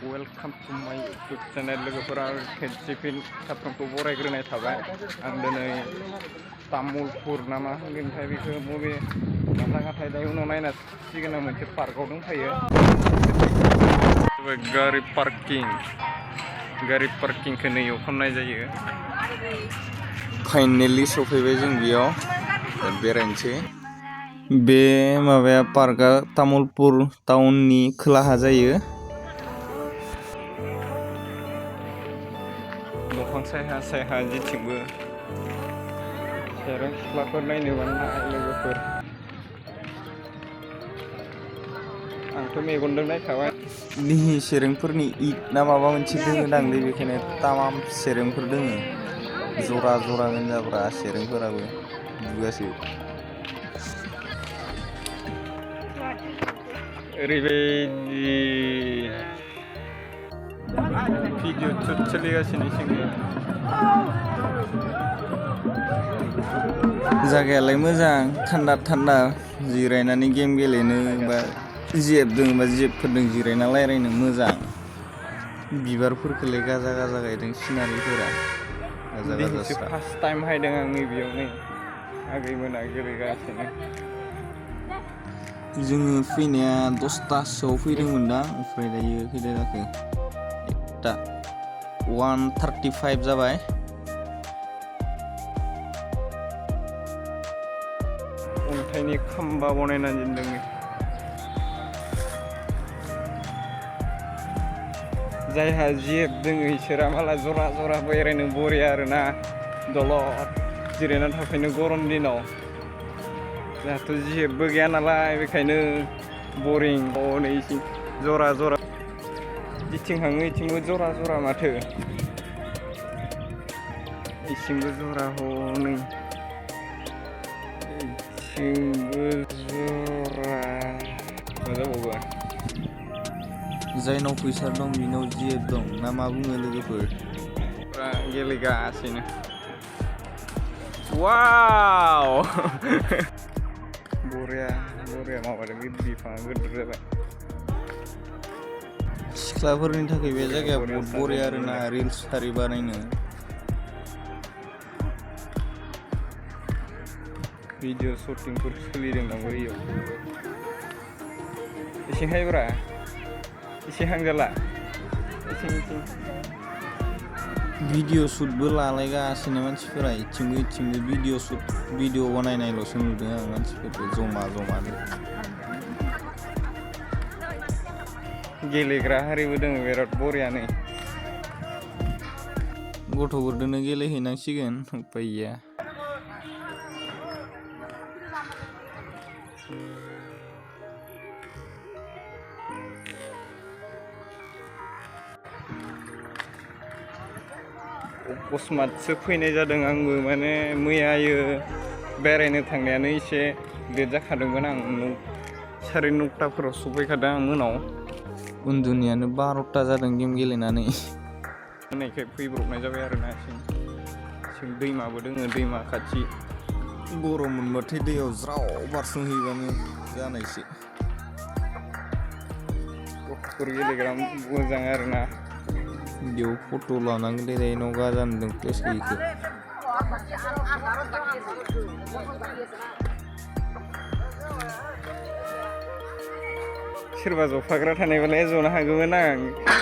welcome to माय YouTube channel लोगोफोरा खेबसेफिन साफ्रोमखौ बरायग्रोनाय थाबाय आं दिनै तामुलपुर ना मा होनगोनथाय बेखौ बबे जायगाथाय दायो उनाव नायना सिगोन आं मोनसे पार्कआव दंफायो गारि पार्किंखौ नैयाव खालामनाय जायो फाइनेलि सफैबाय जों बेयाव बेरायनोसै बे माबाया पार्कआ तामुलपुर टाउननि खोलाहा जायो दंफां सायहा जेथिंबो सेरें सिख्लाफोर नायनोबा लोगोफोर आंथ' मेगनजों नायखाबाय निहि सेरेंफोरनि ईद ना माबा मोनसे दोङो दांलै बेखायनो तामाम सेरेंफोर दोङो जरा गोनजाब्रा सेरेंफोराबो बुगासो ओरैबायदि भिडिअ शुट सोलिगासिनो जायगायालाय मोजां थान्दा जिरायनानै गेम गेलेनो बा जेब दों बा जेबफोरदों जिरायना रायलायनो मोजां बिबारफोरखौलाय गाजा गायदों सिनारिफोरा दिनैसो फार्स्ट टाइम हायदों आं नैबेयाव नै आगैमोना गेलेगासिनो जोङो फैनाया 10थासोआव फैदोंमोन दा ओमफ्राय दायो खैथा जाखो 1:35 जाबाय अन्थाइनि खाम्बा बनायनानै दोनदों जायहा जेब दोङो इसोरा माला जरा बेरायनो बरिया आरोना दलद जिरायना थाफैनो गरम दिनाव जोंहाथ' जेबबो गैया नालाय बेखायनो बरिं नै जरा जिथिं थाङो इथिंबो जरा माथो इथिंबो जरा हनै इथिंबो जरा मा जाबावो जायनाव फैसा दं बिनाव जेब दं ना मा बुङो लोगोफोर गेलेगासिनो वाव बरिया माबादों बे बिफाङा गिदिर जाबाय सिख्लाफोरनि थाखाय बे जायगाया बहुत बरिया आरोना रिल्स आरि बानायनो भिडिअ शुटिंफोर सोलिदों नामा इयाव इसिं हायब्रा इसे हांजाला इथिं भिडिअ शुटबो लालायगासिनो मानसिफोरा इथिंबो भिडिअ बानायनायल'सो नुदों आं मानसिफोरखौ जमा गेलेग्रा हारिबो दङ बिराद बरियानो गथ'फोरजोंनो गेलेहैनांसिगोन उपाय गैया अकस्मातसो फैनाय जादों आंबो माने मैयायो बेरायनो थांनायानो एसे लेट जाखादोंमोन आं 9:30 सफैखादों आं मोनाव उन्दुनायानो 12ता जादों गेम गेलेनानै होननायखाय फैब्रबनाय जाबाय आरोना सिं दैमाबो दोङो दैमा खाथि गरम मोनबाथाय दैयाव ज्राव बारसोमहैबानो जानायसो गथ'फोर गेलेग्रा मोजां आरोना बेयाव फट' लानांगोन दे नगा जानो प्लेस गैयिखौ सोरबा जफाग्रा थानायबालाय जनो हागौमोन आं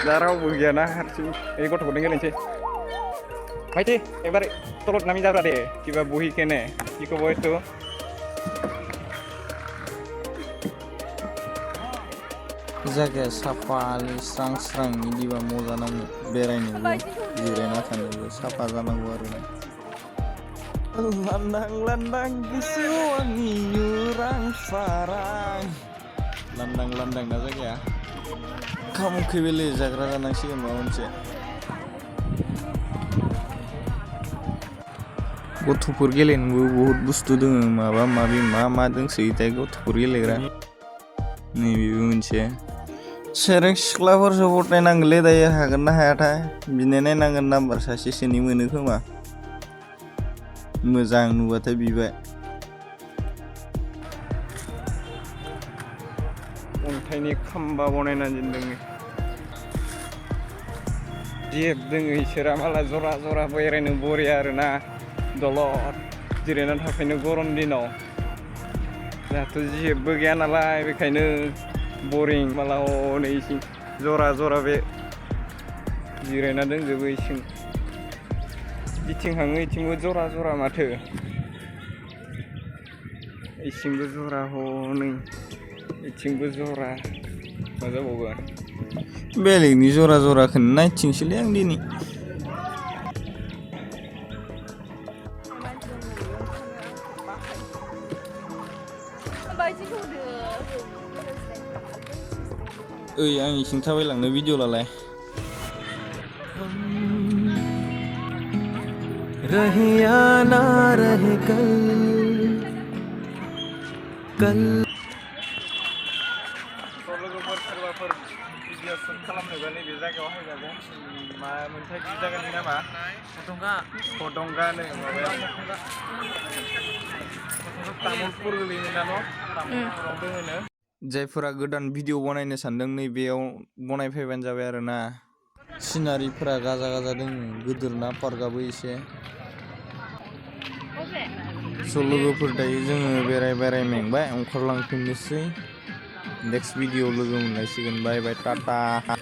दा रावबो गैयाना हारसिं गथ'फोरजों गेलेनोसै भाइटी एबार तलत नामी जाब्रा दे किबा बही केने कि कब एतो जायगाया साफा स्रां बिदिबा मजा नाङो बेरायनोबो जिरायना थानोबो साफा जानांगौ आरोना लांदां गोसोआव आंनि उरां लांदां ना जायगाया खामुखै बेले जाग्रा जानांसिगोन माबा मोनसे गथ'फोर गेलेनोबो बहुत बुस्थु दङ मा दोंसोयो दा गथ'फोर गेलेग्रा नैबेबो मोनसे सेरें सिख्लाफोरसो गथायनांगोनलै दायो हागोन ना हायाथाय बिनो नायनांगोन नाम्बार सासेसोनि मोनो खोमा मोजां नुबाथाय बिबाय अन्थाइनि खाम्बा बनायनानै दोनदों जिहेब दोङो इसोरा माला जरा जरा बेरायनो बरिया आरोना दलद जिरायना थाफैनो गरम दिनाव जोंहाथ' जिहेबबो गैया नालाय बेखायनो बरिं माला हनै इसिं जरा जरा बे जिरायना दोंजोबो इसिं इथिं हाङो इथिंबो जरा जरा माथो इसिंबो जरा हनै इथिंबो जरा मा जाबावगोन बेलेगनि जरा जराखौनो नायथिंसैलै आं दिनै ओइ आं इसिं थाबायलांनो भिडिअ लालाय रहे या ना रहे कल लोगोफोर सोरबाफोर भिडिअ शुट खालामनोबा नैबे जायगायाव हायजागोन मा मोनथाय बे जायगानि नामा फदंगा माबाया तामुलपुर गोलैयो ना न' तामुलपुराव दोङोनो जायफोरा गोदान भिडिअ बनायनो सानदों नैबेयाव बनायफैबानो जाबाय आरोना सिनारिफोरा गाजा गाजा दोङो गोदोरना पार्कआबो एसे स' लोगोफोर दायो जोङो बेराय मेंबाय ओंखारलांफिननोसै नेक्स्ट भिडिअ लोगो मोनलायसिगोन बाय बाय टाटा